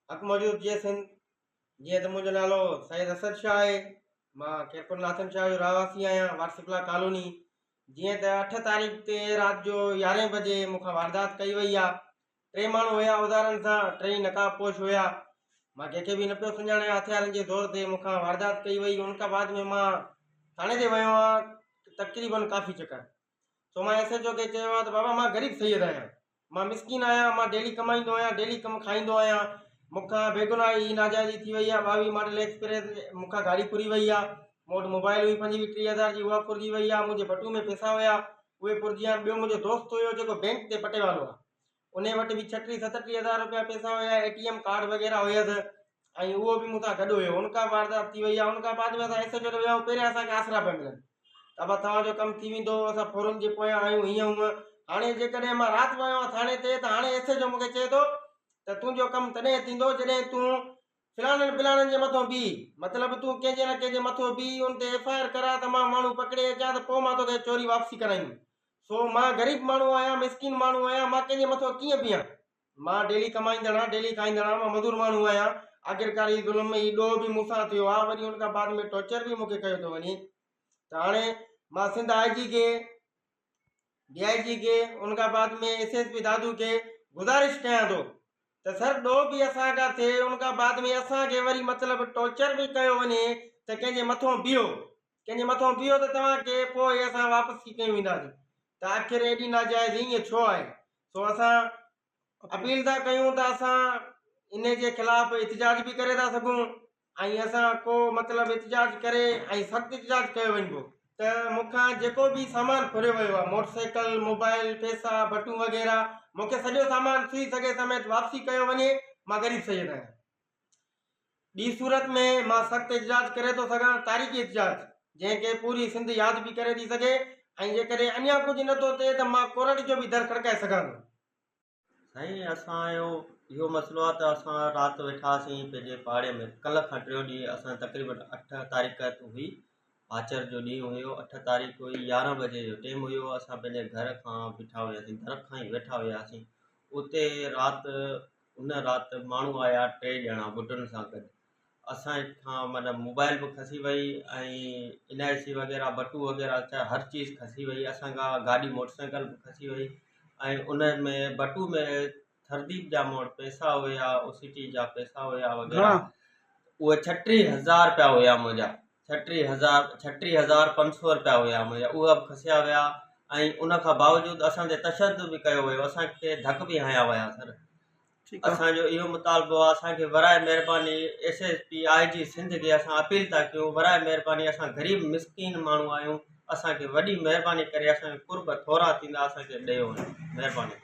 حق موجود جي سنڌ جيئن ته منهنجو نالو سيد اسد شاهه آهي مان خيرپور ناٿن شاهه جو رهواسي آهيان واٽر سپلاء ڪالوني جيئن ته اٺ تاريخ تي رات جو يارهين بجي مون کان واردات ڪئي وئي آهي ٽي ماڻهو هيا اوزارن سان ٽئي نقاب پوش هيا مان ڪنهن کي به نه پيو سڃاڻيان هٿيارن جي زور تي مون کان واردات ڪئي وئي ان کان بعد ۾ مان ٿاڻي تي ويو آهيان تقريبن ڪافي چڪر سو مان ايس ايچ او کي چيو آهي ته بابا مان غريب سيد آهيان مان مسڪين آهيان مان ڊيلي ڪمائيندو آهيان ڊيلي ڪم کائيندو آهيان مون کان بيگناهي هي ناجائزي ٿي وئي آهي ٻاويهه ماڊل ايڪسپريس مون کان گاڏي ڦري وئي آهي مون وٽ موبائل هئي پنجويهه ٽيهه هزار جي اها ڦرجي وئي آهي منهنجي بٽو ۾ پئسا هيا اهي ڦرجي ويا آهن ٻيو منهنجو دوست هيو جيڪو بينڪ تي پٽيوالو آهي انهي وٽ به ڇٽيهه ستٽيهه هزار روپيا پئسا هيا اي ٽي ايم ڪارڊ وغيره هيس ۽ اهو به مون سان گڏ هيو ان کان واردات ٿي وئي آهي ان کان بعد ۾ اسان ايس ايچ او ڏي ويا آهيون پهريان اسان کي آسرا پيا ملن ته ابا توهان جو ڪم ٿي ويندو اسان ڦورن جي پويان آهيون هيئن هونئن هاڻي جيڪڏهن مان رات ويو آهيان ٿاڻي تي ته هاڻي ايس ايچ او مون کي چئي ٿو ته تنهنجو ڪم تڏهن ٿيندو جڏهن تون فلاڻن فلاڻن جي مٿو بيهه مطلب تون ڪنهن جي نه ڪنهن جي مٿو بيهه ان تي ايف I R ڪراء ته مان ماڻهو پڪڙي اچان ته پوء مان توکي چوري واپسي ڪرائيندم سو مان غريب ماڻهو آهيان مسڪين ماڻهو آهيان مان ڪنهن جي مٿو ڪيئن بيهان مان ڊيلي ڪمائيندڙ آهيان ڊيلي کائيندڙ آهيان مان مزور ماڻهو آهيان آخرڪار هي ظلم هي ڏوهه به مون سان ٿيو آهي وري ان کان بعد ۾ ٽارچر به مون کي ڪيو ٿو وڃي ته هاڻي مان سنڌ آء جي کي ڊي I جي کي ان کان بعد ۾ ايس ايس پي دادو کي گذارش ڪيان ٿو ته سر ڏوهه به اسان کان ٿئي ان کان بعد ۾ اسان کي وري مطلب ٽارچر به ڪيو وڃي ته ڪنهن جي مٿو بيهو ڪنهن جي مٿو بيهو ته توهان کي پوء اسان واپس ٿي ڪيون وينداسين ته آخر ايڏي ناجائزي ائين ڇو آهي سو اسان اپيل ٿا ڪيون ته اسان ان جي خلاف احتجاج به ڪري ٿا سگهون ۽ اسان ڪو مطلب احتجاج ڪري ۽ سخت احتجاج ڪيو وڃبو ته مون کان جيڪو به سامان ڦريو ويو آهي موٽر سائيڪل موبائل پئسا بٽون وغيره مون کي سڄو سامان سوئي سگهي سميت واپسي ڪيو وڃي مان غريب سيد آهيان ٻي صورت ۾ مان سخت احتجاج ڪري ٿو سگهان تاريخي احتجاج جنهن کي پوري سنڌ ياد به ڪري ٿي سگهي ۽ جيڪڏهن اڃا ڪجهه نٿو ٿئي ته مان ڪورٽ جو به در کڙڪائي سگهان ٿو. سائين اسان جو اهو مسئلو آهي ته اسان رات ويٺا هئاسين پنهنجي پاڙي ۾ ڪلهه کان ٽيون ڏينهن اسان تقريبن اٺ تاريخ هئي آچر جو ڏينهن هيو اٺ تاريخ هئي يارهن بجي جو ٽيم هيو اسان پنهنجي گهر کان بيٺا هياسين در کان ئي ويٺا هياسين اتي رات ان رات ماڻهو آيا ٽي ڄڻا ٻڍن سان گڏ اسان کان مطلب موبائل به کسي وئي ۽ اين آء سي وغيره بٽو وغيره ڇا هر چيز کسي وئي اسان کان گاڏي موٽر سائيڪل به کسي وئي ۽ ان ۾ بٽو ۾ ٿرديپ جا مون وٽ پئسا هيا او سي ٽي جا پئسا هيا وغيره اهي ڇٽيهه هزار روپيا هيا منهنجا ڇٽيهه هزار ڇٽيهه هزار پنج سو روپيا هيا منهنجا اهي به کسيا ويا ۽ ان کان باوجود اسان تي تشدد به ڪيو ويو اسان کي ڌڪ به هنيا ويا سر اسان جو اهو مطالبو آهي اسان کي برائي مهرباني S S P I G Sindh کي اسان اپيل ٿا ڪيون برائي مهرباني اسان غريب مسڪين ماڻهو آهيون اسان کي وڏي مهرباني ڪري اسان کي قرب ٿورا ٿيندا اسان کي ڏيو وڃي مهرباني.